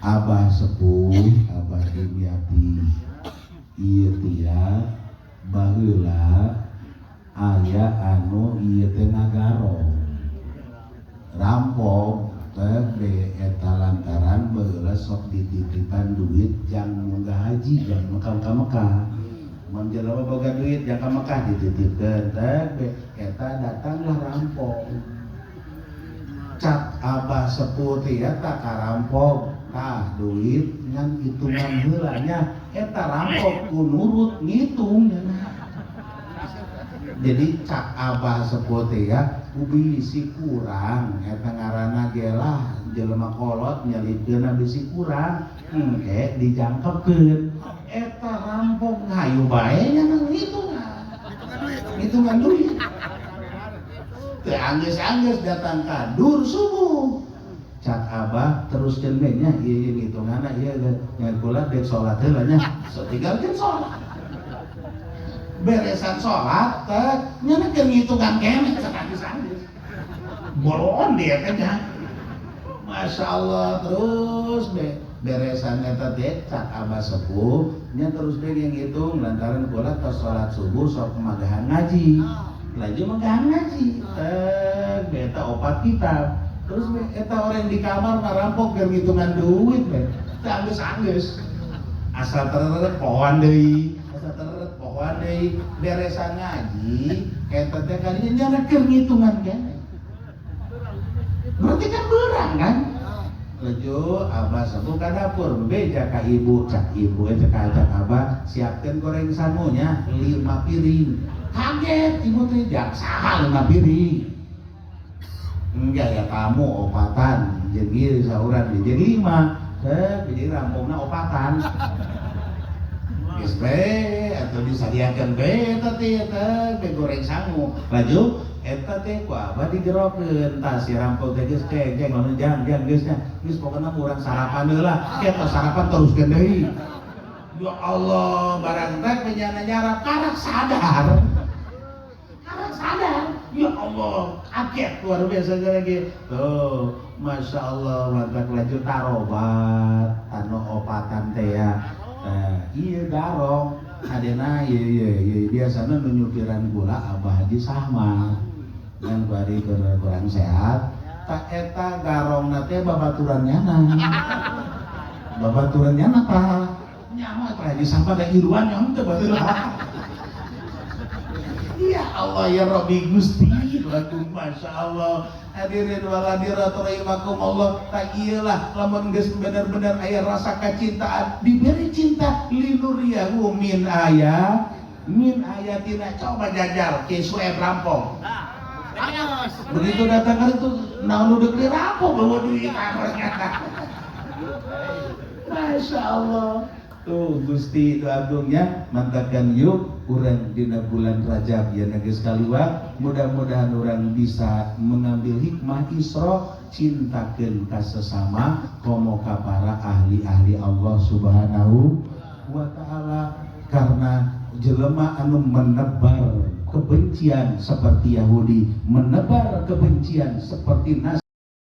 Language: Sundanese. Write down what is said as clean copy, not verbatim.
Abah sepuh, Abah Dimyati, ieu tia baheula aya anu ieu teh ngagarong rampok teh eta lantaran baheula sok dititipan duit jang munggah haji, jang Mekah ka Mekah. Mun jelema boga duit jang ka Mekah dititipkeun teh, eta datanglah rampok. Cak Abah sepuh teh ya tak karampok, tah duit ngan hitungan heula nya. Eta rampok ku nurut ngitung. Jadi cak Abah sepuh teh ya bisi kurang, eta ngaranna gelah jelema kolot nyelipkeun bisi kurang engke dijangkepkeun. Eta rampok ngayu bae nya ngitungan hitungan duit. Teu anggeus-anggeus datang ka dur subuh, cak Abah teruskeun we nya ieu ngitunganna ieu nya, kula dek salat heula nya. So tinggalkeun salat, beresan salat teh nya keur ngitungan keneh, cak anggeus-anggeus bolon dia teh nya. Masya Allah, terus be beresan eta teh cak Abah sepuh nya terus be ngitung, lantaran kula tos salat subuh sok magahan ngaji, laju magahan ngaji teh beta opat kitab. Terus be eta orang di kamar marampok keur ngitungan duit be teh anggeus-anggeus asal tereret pohoan deui, asa tereret pohoan deui. Beresan ngaji eta teh kadinya nyana keur ngitungan keneh, berarti kan beurang kan. Laju Abah sepuh ka dapur, beja ka ibu, cak ibu cak cak Abah, siapkan goreng sangunya 5 piring. Kaget ibu teh, jak saha 5 piring? Enggak ya, kamu opatan jadi sauran jadi 5. Jadi rampungna opatan. Geus be atau disadiakeun be eta teh, eta be goreng sangu. Laju eta teh ku Abah digerokeun, tah si rampok teh geus ceng ceng lamun jang jang geus nya geus, pokona urang sarapan heula. Eta sarapan teruskeun deui. Ya Allah, barang teh penyana nyarap karak sadar. Karak sadar. Ya Allah, kaget luar biasa lagi. Tuh, Masya Allah, mantap lanjut tarobat, anu opatan teh ya. Nah, iya garong, adena iya iya iya biasanya nu nyupiran gula Abah Haji Sahma. Dan bari kurang sehat, tak eta garong teh babaturan nyana. Babaturan nyana tah. Nyawa Pak Haji Sahma da iruan nya henteu baheula. Ya Allah ya Rabbi Gusti lagu, Masya Allah. Hadirin wal hadirat rahimakumullah, tak iyalah lamun geus bener-bener aya rasa kecintaan, diberi cinta linuriyahu min ayat min ayatina. Coba jajal Ki Sueb rampok begitu datang ke itu, naon nu deuk dirampok, bawa duit ternyata. Masya Allah. Tuh Gusti itu agungnya mantakan. Yuk urang dina bulan Rajab ya geus kaluar, mudah-mudahan urang bisa mengambil hikmah Isra, cintakeun ka sesama komo ka para ahli-ahli Allah Subhanahu wa taala, karena jelema anu menebar kebencian seperti Yahudi, menebar kebencian seperti Nasrani.